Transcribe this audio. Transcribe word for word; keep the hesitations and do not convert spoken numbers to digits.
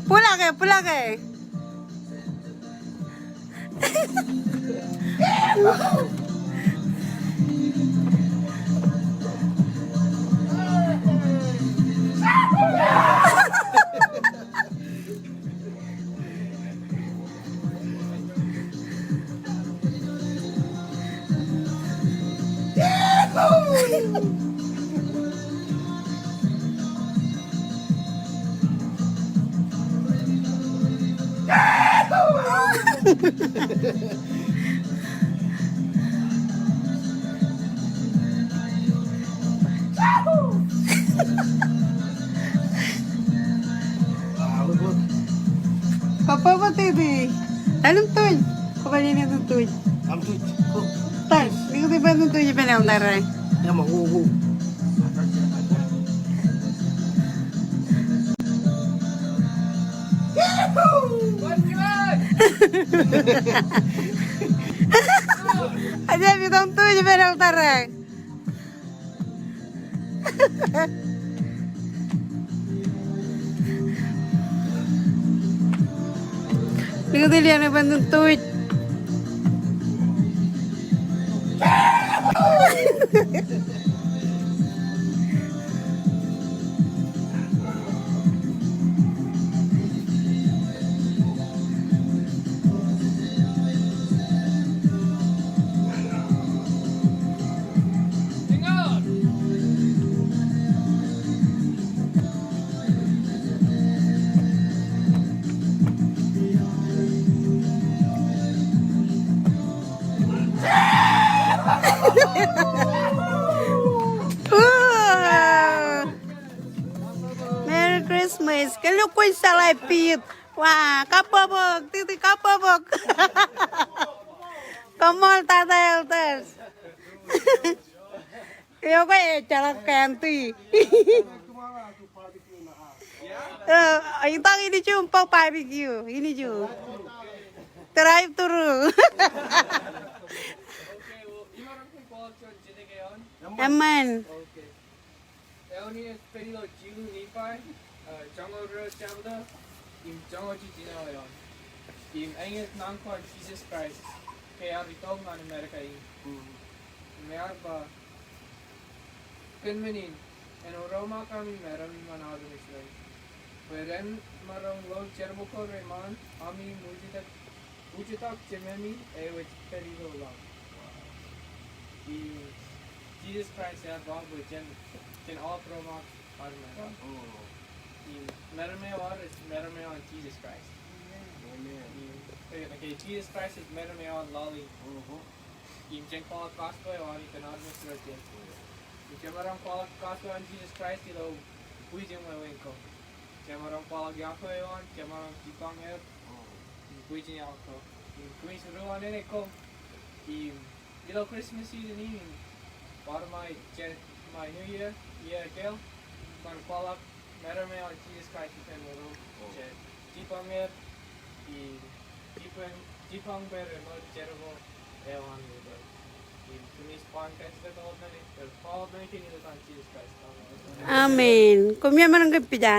Pulake, pulake. Papa, papa, baby. Āinwōt tuj. Kwō pād āinwōt tuj. Aṃ tuj. Tōl. Likūt ippān tuj ippān elder e. Emaroñ, go, go. Ajab, itok tuj ippān elder e. Likūt ilio eṇ ippān tuj. Merry Christmas. Kōn lo kwōj jeḷā pit. Wa, kabbokbok, titi kabbokbok. Koṃṃool tata elders. Iọkwe ejjeḷọk kantri. Eh, itok iniju im bōk barbecue iniju. Drive through. Amen. Eoon in ej pād ilo jilu Nifai, eh, joñoul ruo jebta, im joñoul jiljino eoon. Im eñin ej naan ko an Jisōs Kraist, ke ear itok ñan Amerika in. Im ear ba, kōn men in, en ro ṃōk ami meram iṃaan armej ro. Bwe ren maroñ lo jerbal ko reṃṃan ami im ujitōk, ujitōk Jememi eo ej pād ilo laḷ. Im Jisōs Kraist ear ba bwe jen, jen aolep ro ṃōk ad meram. Im meram eo ad, ej meram eo an Jisōs Kraist. Im, ke, ke Jisōs Kraist ej meram eo an laḷ in. Im jen kwaḷọk gospel eo an ippān armej ro jet. Im jemaroñ kwaḷọk gospel eo an Jisōs Kraist ilo bwijin wāween ko. Jemaroñ kwaḷọk iọkwe eo an, jemaroñ jipañ er. Im bwijin iaḷ ko. Im kōmij ruo ñan eo ko. Im ilo Christmas season in, im bar ṃae jet, ṃae New Year, iiō kōl, kwōn kwaḷọk meram eo an Jisōs Kraist ippān mour jet. Jipañ er, im jipañ, jipañ bwe remoot jerbal eo an mour. Im kōmij ba kajjitōk ḷọk ñan, eh, ba ḷọk ñan Jisōs Kraist. Amen. Amen. Koṃ imaroñ ke pija.